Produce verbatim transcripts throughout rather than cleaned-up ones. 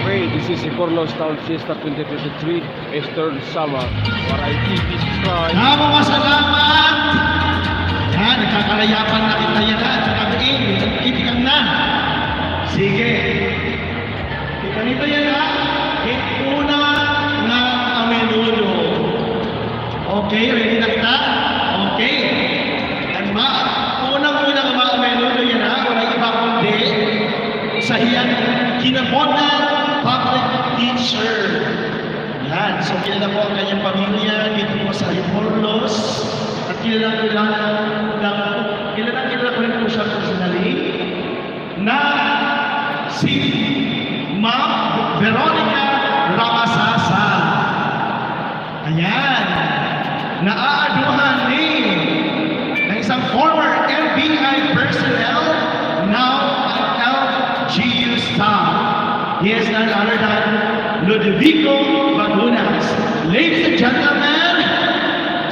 Okay, this is Siquirlos Town Fiesta twenty twenty-three, Eastern Samar. Waray T V subscribe. Damo nga salamat. Yan, nagkakalayapan na kita yana. Tsaka, eh, itikang na. Sige. Kita nito yana, ha? It una nga amenudo. Okay, ready na kita? Okay. An ma-, unang-una nga maamenudo yana, ha? Waray iba kundi sa hiyan kinabutan public teacher. Yan. So, kilala ko an kanyang pamilya dito po sa Siquirlos. At kilala, kilala, kilala, kilala, kilala ko rin po siya personally. Na si Ma'am Veronica Ramasasa. Ayan. Naaaduhan ni na isang former N B I personnel, now an L G U staff. He is none other than Ludovico Bagunas. Ladies and gentlemen,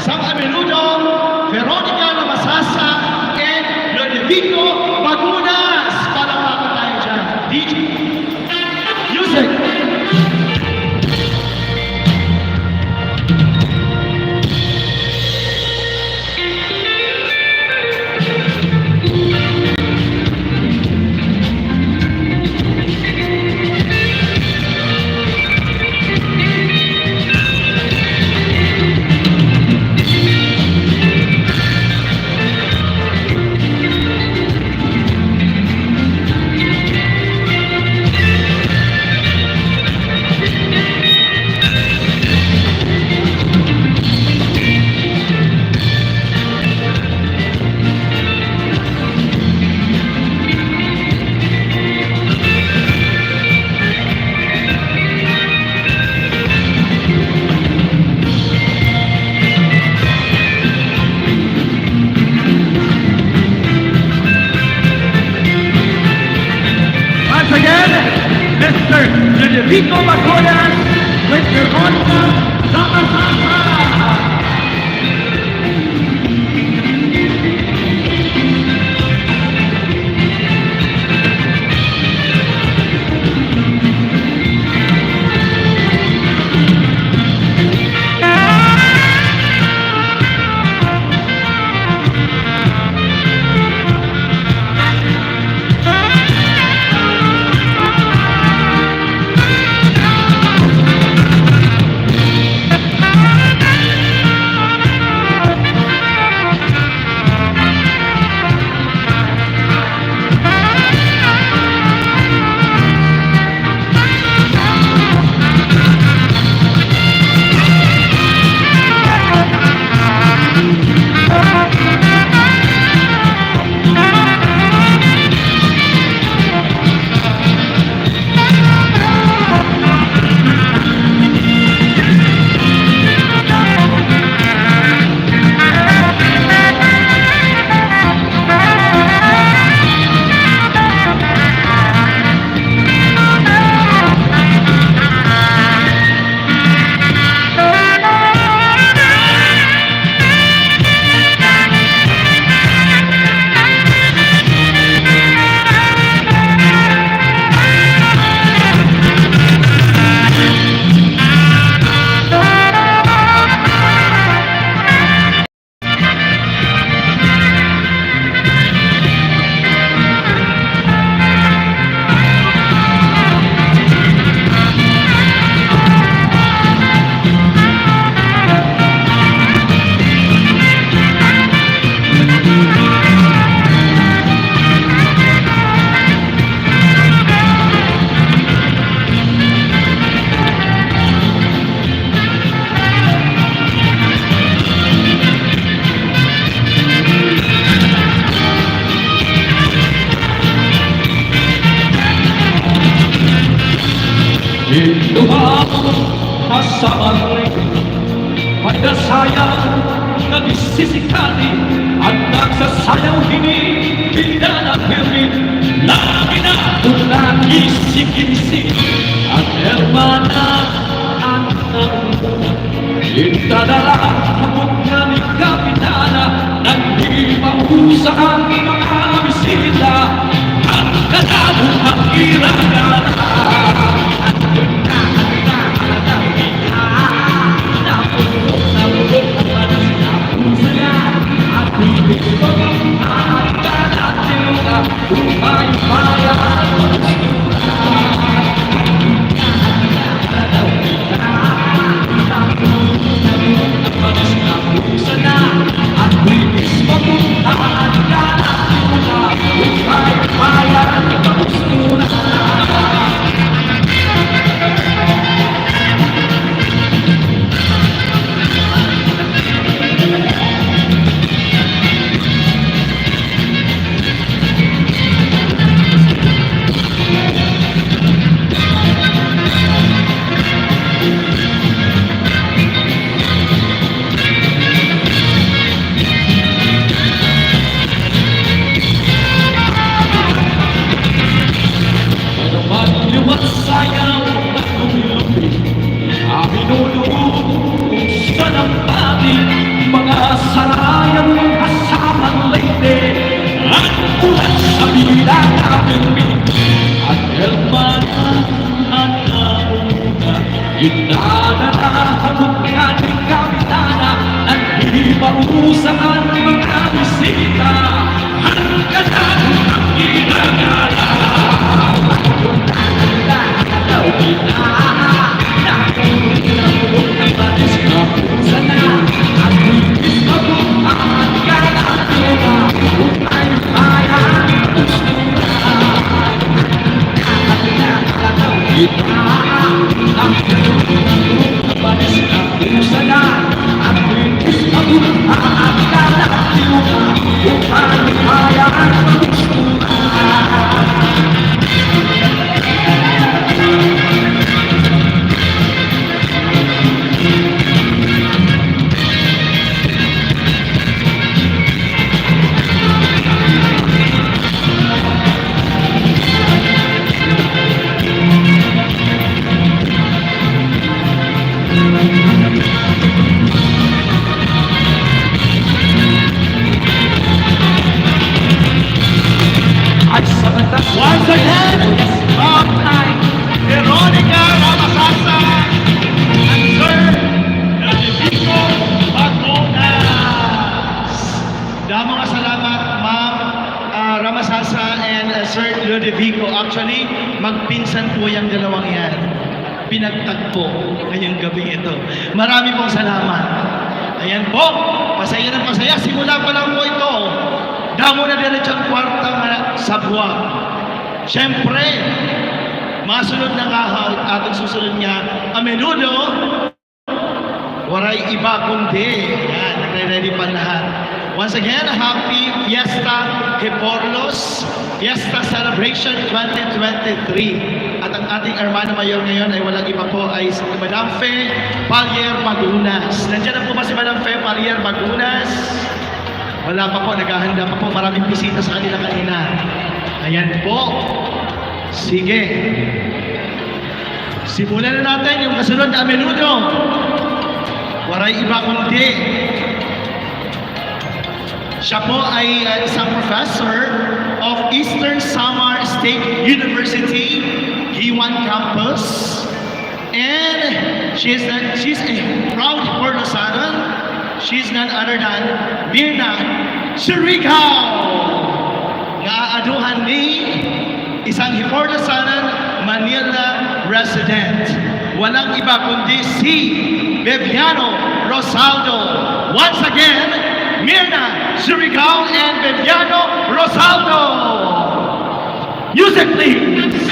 Sang amenudo, Veronica Ramasasa and Ludovico Bagunas. Palakpakan tayo dyan. D J. Music. Rico Bacolas with Veronica Ramasasa. Ito ba ha Samanlay, may nasayaw nga gisisikati, an nagsasayaw hini, bida na pirmi, lagi na una kisi-kisi, an hermana, an Itadala hamot nga ni Kapitana, naghihibaw sa mga bisita. An kadamo ang ira-gara. Ano man liwat sayaw na lumilupi, aminuno sa nagpati, mga sarayan ng asaman Leyte, at ulan sa bilang ating at hermana, at nauna, gitana na hamot nga ni Kapitana, naghihibaw sa mga bisita. Actually, magpinsan po yang dalawang yan. Pinagtagpo ngayong gabing ito. Marami pong salamat. Ayan po, pasaya na pasaya. Simula pa lang po ito, damo na diretso an kwarta nga sabwa. Siyempre, masunod na nga ha, aton susunod nga a menudo. Waray iba kundi, yan, nagre-ready pa lahat. Once again, happy Fiesta Giporlos, Fiesta Celebration twenty twenty-three. At ang ating Hermana Mayor ngayon ay walang iba po ay si Madam Fe Palier Magunas. Nandiyan na po ba si Madam Fe Palier Magunas? Wala pa po, naghahanda pa po. Maraming bisita sa kanila kanina. Ayan po. Sige. Simulan na natin yung kasunod na a menudo. Waray iba kundi siya po ay, ah, isang professor of Eastern Samar State University, Guiuan Campus. And she's a, she's a proud Giporlosanon. She's none other than Mirna Surigao, nga aaduhan ni isang Giporlosanon, Manila resident. Walang iba kundi si Viviano Rosaldo. Once again, Mirna Surigao and Viviano Rosaldo. Music, please.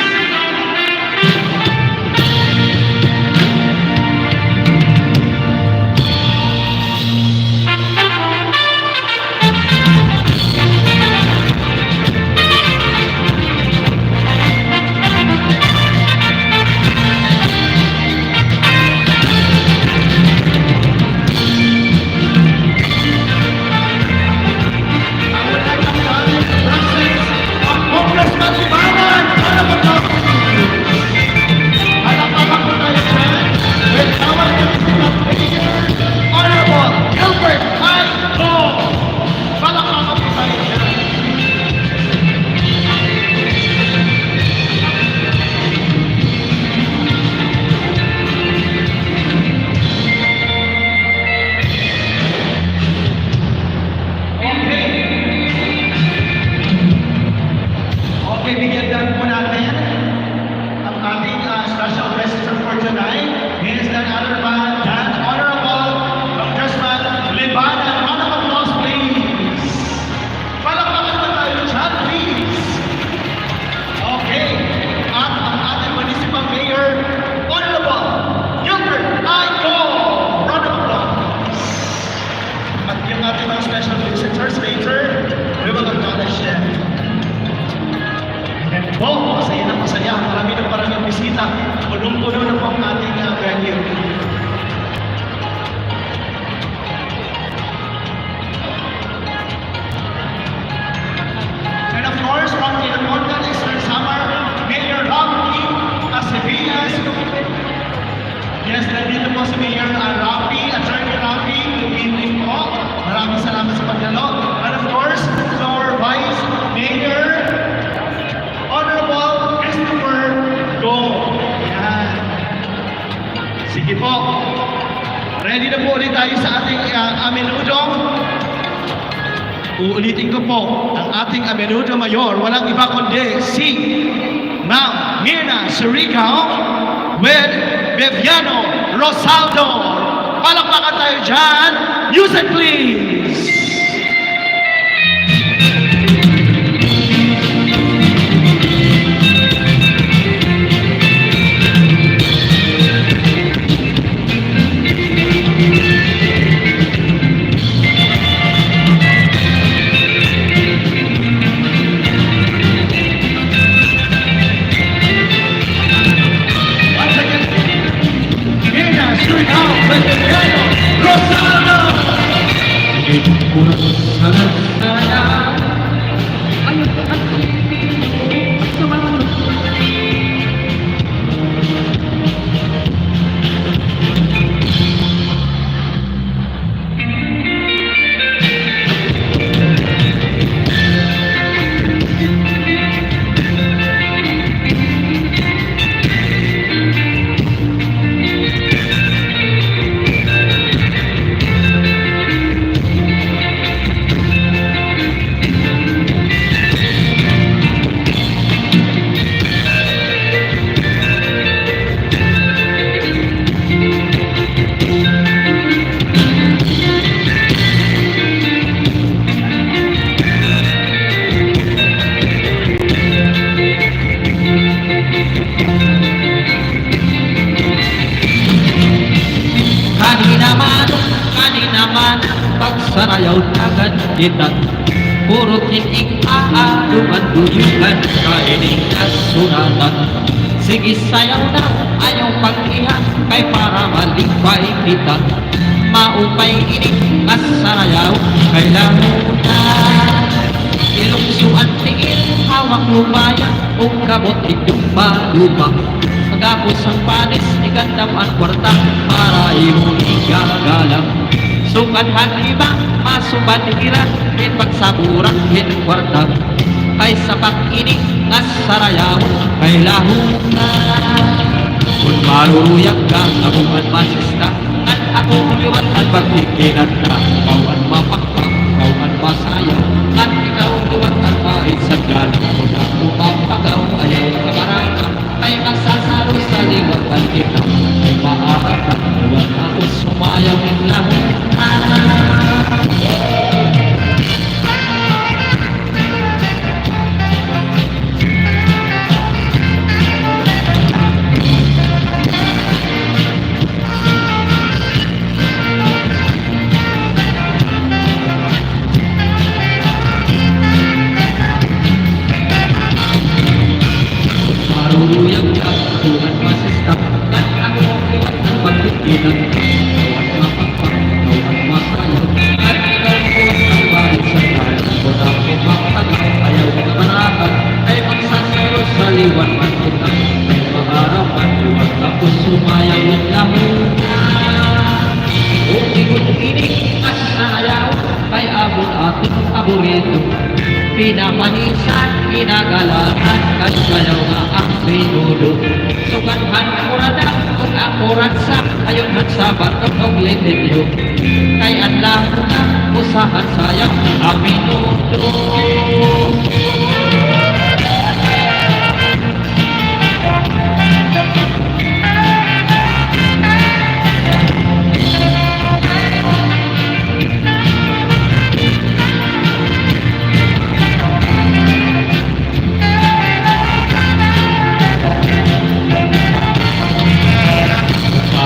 I would like to acknowledge the presence of Congressman Libanan. Palakpakan po tayo dyan with our Deputy Mayor, Honorable Gilbert Ay Go. Palakpakan po tayo dyan. Okay. Okay, bigyan lang po natin ang ating, ah, special guest for tonight. He is none other than Honorable Congressman Libanan. Round of applause, please. Palakpakan po tayo dyan, please. Okay. At ang ating Municipal Mayor, Honorable Gilbert Ay Go. Round of applause. At yung ating mga special visitors later, we will acknowledge them. Ayan po, masaya na masaya. Marami na, maraming bisita. Punong-puno na po ang ating, ah, venue. And of course, from Quinapondan, Eastern Samar, Mayor Raffy Acevillas. Yes, nandito po si Mayor, ah, Raffy, Attorney Raffy, good evening po. Maraming salamat sa pagdalo. And of course, to our Vice Mayor, Honorable Christopher Go. Yan. Sige po. Ready na po ulit tayo sa ating, ah, a menudo. Uulitin ko po, ang ating a menudo mayor, walang iba kundi si Ma'am Mirna Surigao with Viviano Rosaldo. Palakpakan tayo dyan. Music, please. Naman pagsarayaw na gad kita, puro kining aaduman duyugan, kaining kasuratan. Sige, sayaw na, ayaw pag-iha, kay para malipay kita. Maupay ini nga sarayaw, kay lahuna. Ilungso an tiil, hawak lubaya, ug kabot igdumpa-dumpa. Pagkapos an panis, igandam an kwarta, para imo igagalang. Sukad han iba, masubad hira, hin pagsaburan hin kwarta. Kay sapat ini nga sarayaw, kay lahuna. Kun maruruyag ka, ako an masista, ngan ako liwat an magkikinanta. Ikaw an mapakpak, ikaw an masayaw, ngan ikaw liwat an maisagdan. Kun ako mapagaw, ayaw ka baraka. Ay magsasaro sa liwat an kita, ay maarapan, liwat ako sumayaw in lahon. Maruruyag ka, tuhan masista, kan ako liwat an pagkikinang. Ikaw an mapakpak, ikaw an masayaw, at ikaw liwat an maisagdan. Kun ako mapagaw, ayaw ka baraka, ay magsasaro sa liwat an kita, ay maarapan, liwat ako sumayaw in lahon. O, ikot ini, mas naayaw. Kay amo aton paborito, pinapanisan, ginagalakan, kay sayaw nga an menudo. Sukad han kurada, kun ako ransa, ayon han sabat, kun og litilyo. Kay an lahon na, usa han sayaw, an menudo.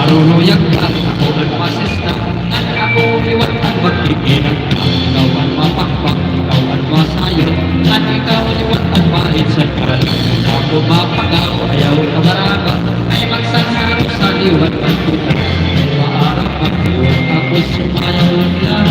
Maruruyag ka, ako an masista, ngan ako liwat an magkikinang. Ikaw an mapakpak, ikaw an masayod, ngan ikaw liwat an maisagdan. Ako mapagaw, ayaw ka baraka, ay magsasaro sa liwat an kita. Ay maarap an liwat, ako sumayaw lang.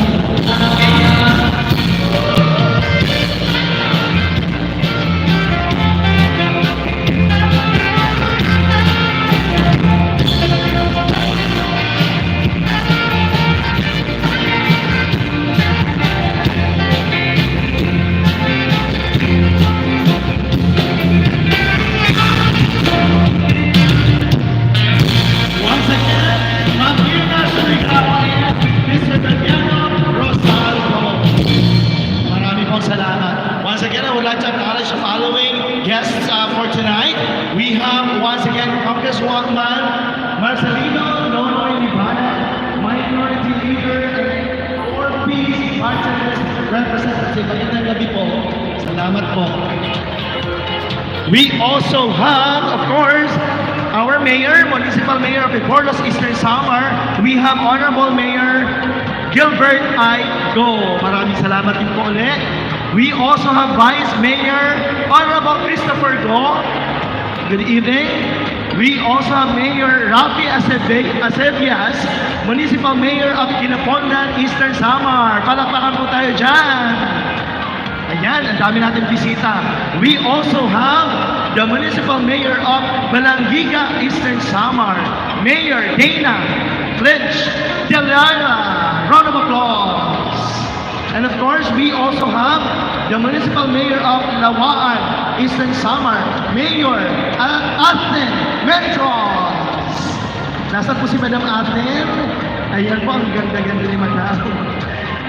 Once again, mag-ingat sa ligawan, Mister Damiano Rosalvo. Marami pong salamat. Once again, I would like to acknowledge the following guests, uh, for tonight. We have, once again, Congresswoman Marcelino Nonoy Libanag, Minority Leader and Four Ps Budget List Representative. Magandang gabi po. Salamat po. We also have, of course, our mayor, municipal mayor of Giporlos, Eastern Samar. We have Honorable Mayor Gilbert I. Go. Maraming salamat din po ulit. We also have Vice Mayor Honorable Christopher Go. Good evening. We also have Mayor Raffy Acebe-, Acebias, Municipal Mayor of Quinapondan, Eastern Samar. Palakpakan po tayo dyan. Ayan, ang dami nating bisita. We also have the Municipal Mayor of Balangiga, Eastern Samar, Mayor Dana Clinch Deliana. Round of applause. And of course, we also have the Municipal Mayor of Lawaan, Eastern Samar, Mayor A-, Athen Mentros. Nasaan po si Madam Athen? Ayan po, ang ganda-ganda ni Madam.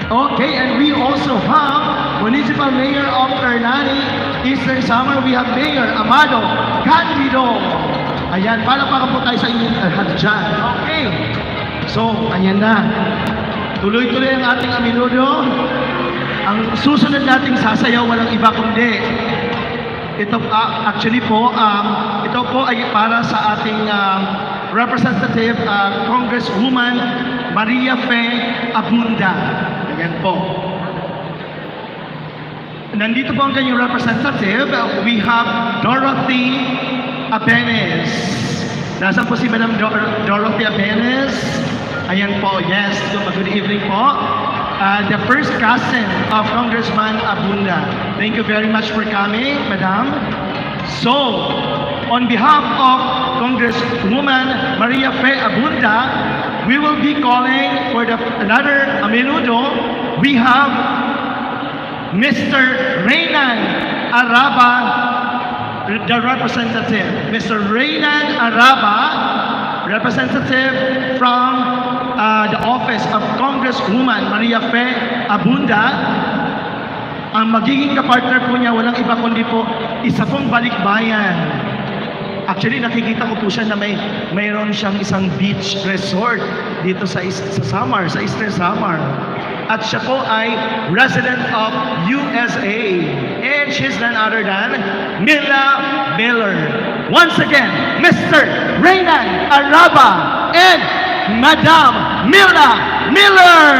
Okay, and we also have Municipal Mayor of Hernani, Eastern Samar. We have Mayor Amado Candido. Ayan, palakpakan po tayo sa inyong lahat dyan. Okay. So, ayan na. Tuloy-tuloy ang ating amenudo. Ang susunod nating sasayaw, walang iba kundi ito, ah, actually po, um, ito po ay para sa ating, um, Representative, ah, Congresswoman Maria Fe Abunda. Ayan po. Nandito po ang kanyang representative. We have Dorothy Abenes. Nasaan po si Madam Dor-, Dorothy Abenes? Ayan po, yes. Good evening po. Uh, the first cousin of Congressman Abunda. Thank you very much for coming, Madam. So, on behalf of Congresswoman Maria Fe Abunda, we will be calling for the another amenudo. We have Mister Reynan Araba, the representative. Mister Reynan Araba, representative from, uh, the office of Congresswoman Maria Fe Abunda. Ang magiging kapartner po niya, walang iba kundi po isa pong balikbayan. Actually, nakikita ko po siya na may, mayroon siyang isang beach resort dito sa is-, sa Samar, sa Eastern Samar. At siya po ay resident of U S A. And she's none other than Mila Miller. Once again, Mister Reynan Araba and Madam Mila Miller.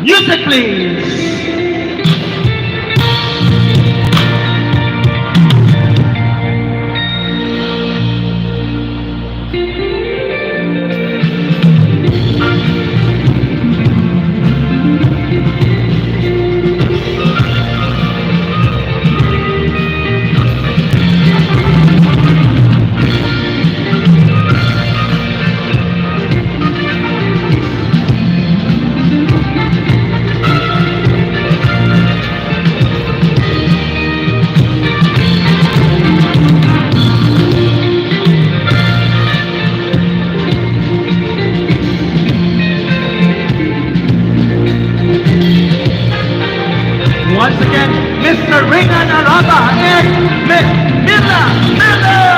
Music, please. Once again, Mister Reynan Araba and Miss Mila Miller.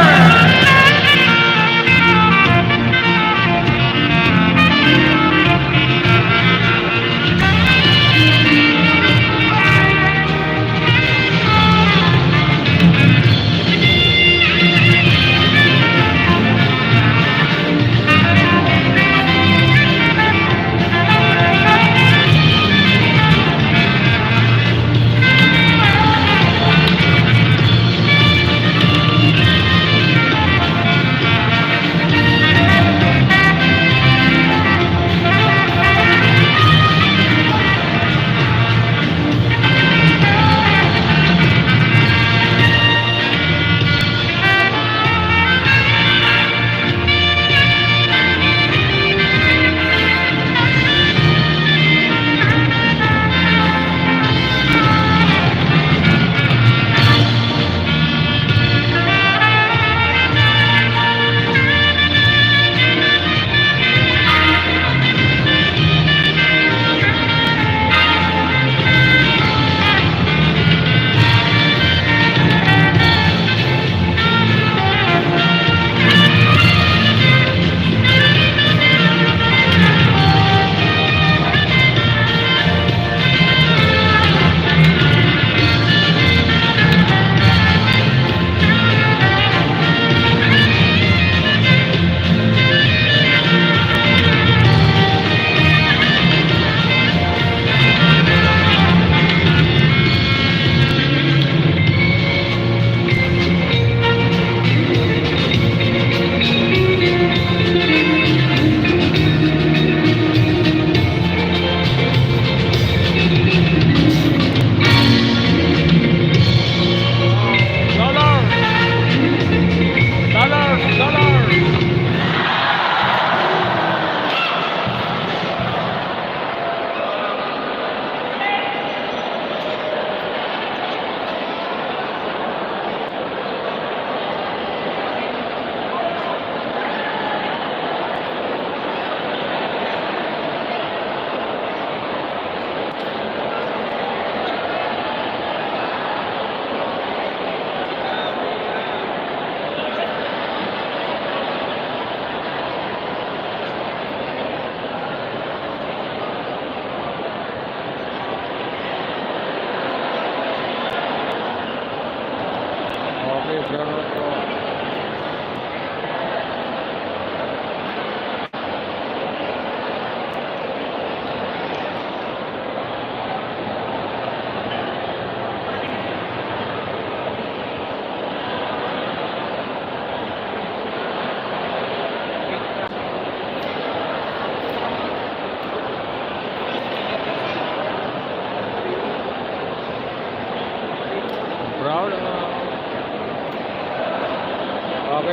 Okay, salamat po.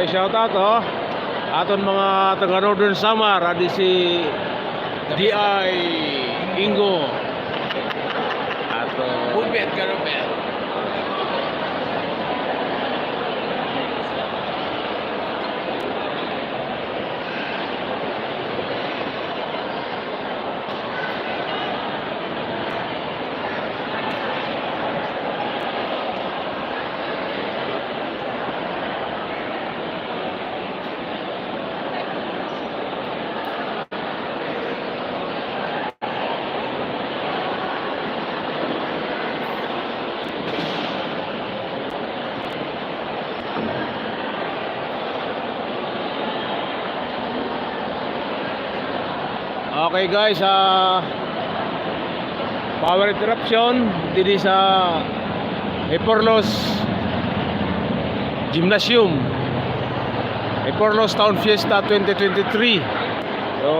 Shout out, oh. Aton mga taga Northern Samar, adi si D I Ingo. Ato. Bubet, Garobel. Okay guys, ah, power interruption didi sa Hiporlos Gymnasium. Hiporlos Town Fiesta twenty twenty-three. So,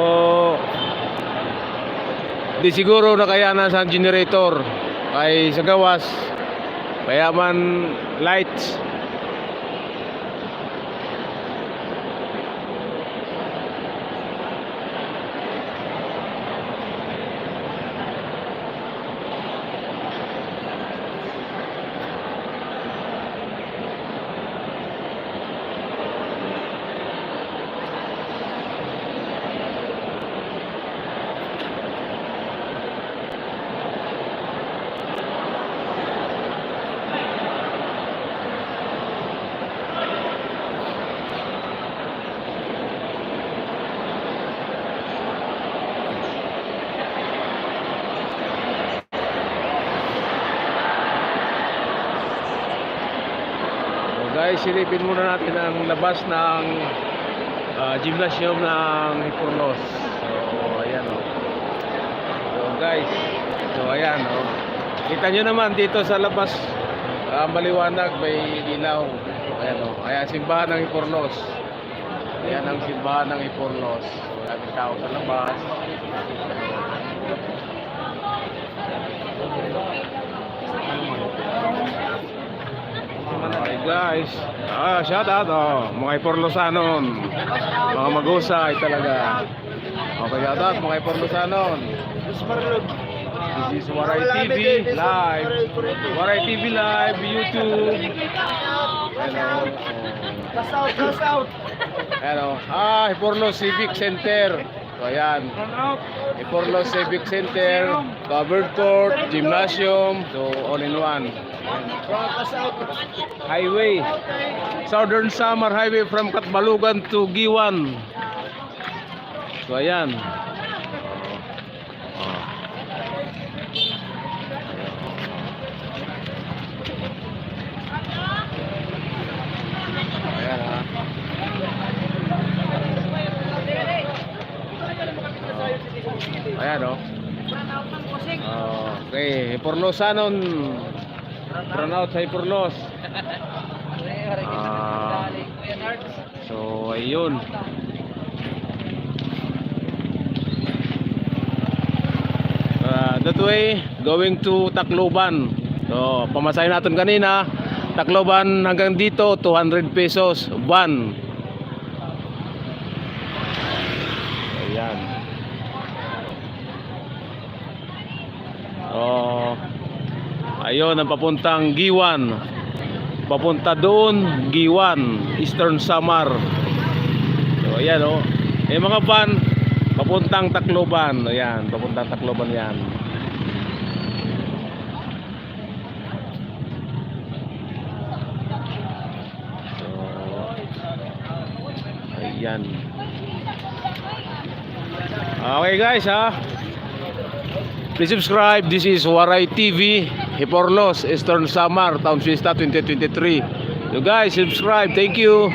di siguro nakayana sa generator kay sa gawas, kaya man lights. So guys, silipin muna natin ang labas ng, ah, gymnasium ng Hiporlos. So, ayan, oh. So guys, so ayan, oh. Kita nyo naman dito sa labas, ah, maliwanag, may ilaw. Ayan, oh. Ayan, simbahan ng Hiporlos. Ayan ang simbahan ng Hiporlos. So, daming tao sa labas. Okay, guys. Ah, shout out, oh. Mga Hiporlosanon. Mga mahusay talaga. Okay, shout out, mga Hiporlosanon. This is Waray T V live. Waray T V live, YouTube. Hello. Hello. Ah, Hiporlos Civic Center. So, ayan. Hiporlos Civic Center, covered court, gymnasium, so all in one. Highway, Southern Samar Highway from Catbalogan to Guiuan. So, ayan. Oh. Ayan, ha. Ayan, oh. Okay, Hiporlosanon. Brownout sa Hiporlos. Ah. So, ayun. Ah, that way, going to Tacloban. So, pamasahe naton kanina, Tacloban hanggang dito, two hundred pesos, van. Ayan. Oh, ayun ang papuntang Guiuan. Papunta doon, Guiuan, Eastern Samar. So, ayan, oh. May mga van, papuntang Tacloban. Ayan, papuntang Tacloban yan. So, ayan. Okay, guys, ha. Please subscribe. This is Waray T V, Hiporlos, Eastern Samar, Town Fiesta twenty twenty-three. So, guys, subscribe. Thank you.